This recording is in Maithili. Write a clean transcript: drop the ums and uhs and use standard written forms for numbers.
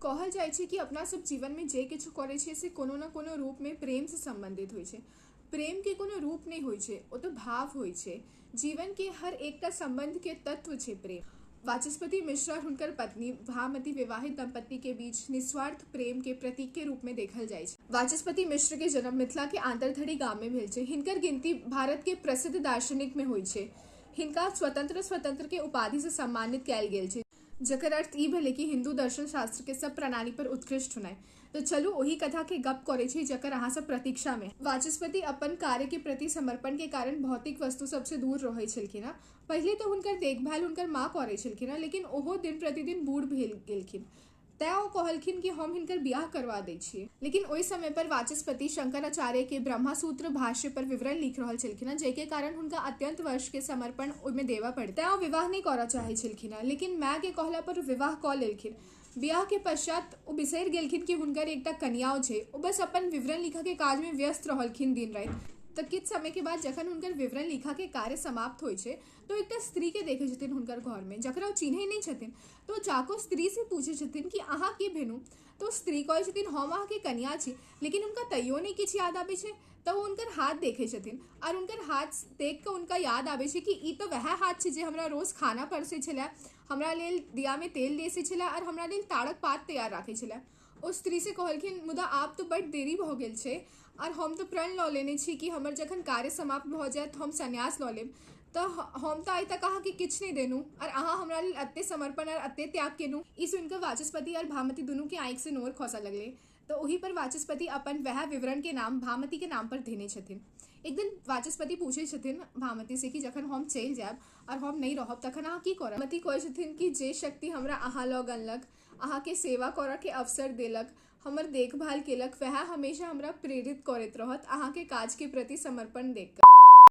कहल जाइ छै कि अपना सब जीवनमे जे किछु करै छियै से कोनो ने कोनो रूपमे प्रेमसँ सम्बन्धित होइ छै। प्रेमके कोनो रूप नहि होइ छै, ओ तऽ भाव होइ छै। जीवनके हर एकटा सम्बन्धके तत्व छै प्रेम। वाचस्पति मिश्र आओर हुनकर पत्नी भामती विवाहित दंपति के बीच निस्वार्थ प्रेम के प्रतीक के रूप में देखल जाइ छै। वाचस्पति मिश्र के जन्म मिथिला के आंतरधड़ी गाम में भेल छै। हिनकर गिनती भारत के प्रसिद्ध दार्शनिक में होइ छै। हिनका स्वतंत्र स्वतंत्र के उपाधि से सम्मानित कयल गेल छै, जकर अर्थ ई भेलै कि हिन्दू दर्शन शास्त्र के सब प्रणाली पर उत्कृष्ट होनाइ। तऽ चलू ओही कथा के गप करै छी जकर अहाँ सब प्रतीक्षा में। वाचस्पति अपन कार्य के प्रति समर्पण के कारण भौतिक वस्तु सबसे दूर रहै छलखिन हँ। पहिले तऽ हुनकर देखभाल हुनकर माँ करै छलखिन हँ, लेकिन ओहो दिन प्रतिदिन बूढ़ भेल गेलखिन, तैं ओ कहलखिन कि हम हिनकर बियाह करवा दै छियै। लेकिन ओहि समय पर वाचस्पति शंकराचार्य के ब्रह्मसूत्र भाष्य पर विवरण लिख रहल छलखिन हँ, जाहिके कारण हुनका अत्यंत वर्ष के समर्पण ओहिमे देबऽ पड़तै, तैं ओ विवाह नहि करऽ चाहै छलखिन हँ। लेकिन माय के कहला पर विवाह कऽ लेलखिन। बियाह के पश्चात ओ बिसरि गेलखिन कि हुनकर एकटा कनियाओ छै। ओ बस अपन विवरण लिखऽ के काज में व्यस्त रहलखिन दिन राति। तऽ किछु समय के बाद जखन हुनकर विवरण लिखऽ के कार्य समाप्त होइ छै, तऽ एकटा स्त्री के देखै छथिन हुनकर घर में, जकरा ओ चिन्है नहि छथिन। तऽ ओ जाकऽ स्त्री से पूछै छथिन कि अहाँ के भेलहुँ? तऽ ओ स्त्री कहै छथिन, हम अहाँके कनिया छी। लेकिन हुनका तैयो नहि किछु याद आबै छै। तऽ ओ हुनकर हाथ देखै छथिन आओर हुनकर हाथ देख कऽ हुनका याद आबै छै कि ई तऽ वएह हाथ छै जे हमरा रोज खाना परसै छलै, हमरा लेल दियामे तेल लेसै छलै आओर हमरा लेल ताड़क पात तैयार राखै छलै। ओ स्त्रीसँ कहलखिन, मुदा आब तऽ बड्ड देरी भऽ गेल छै आओर हम तऽ प्रण लऽ लेने छी कि हमर जखन कार्य समाप्त भऽ जायत, हम सन्यास लऽ लेब। तऽ हम तऽ आइ तक अहाँके किछु नहि देलहुँ आओर अहाँ हमरा लेल एते समर्पण आओर एते त्याग केलहुँ। ई सुनि कऽ वाचस्पति आओर भामती दुनूके आँखिसँ नोर खसऽ लगलै। तऽ ओहि पर वाचस्पति अपन वएह विवरण के नाम भामती के नाम पर धेने छथिन। एक दिन वाचस्पति पूछै छथिन भामती से कि जखन हम चलि जायब आओर हम नहि रहब, तखन अहाँ की करब? भामती कहै छथिन कि जे शक्ति हमरा अहाँ लग अनलक, अहाँके सेवा करऽ के अवसर देलक, हमर देखभाल केलक, वएह हमेशा हमरा प्रेरित करैत रहत अहाँके काज के प्रति समर्पण देख कऽ।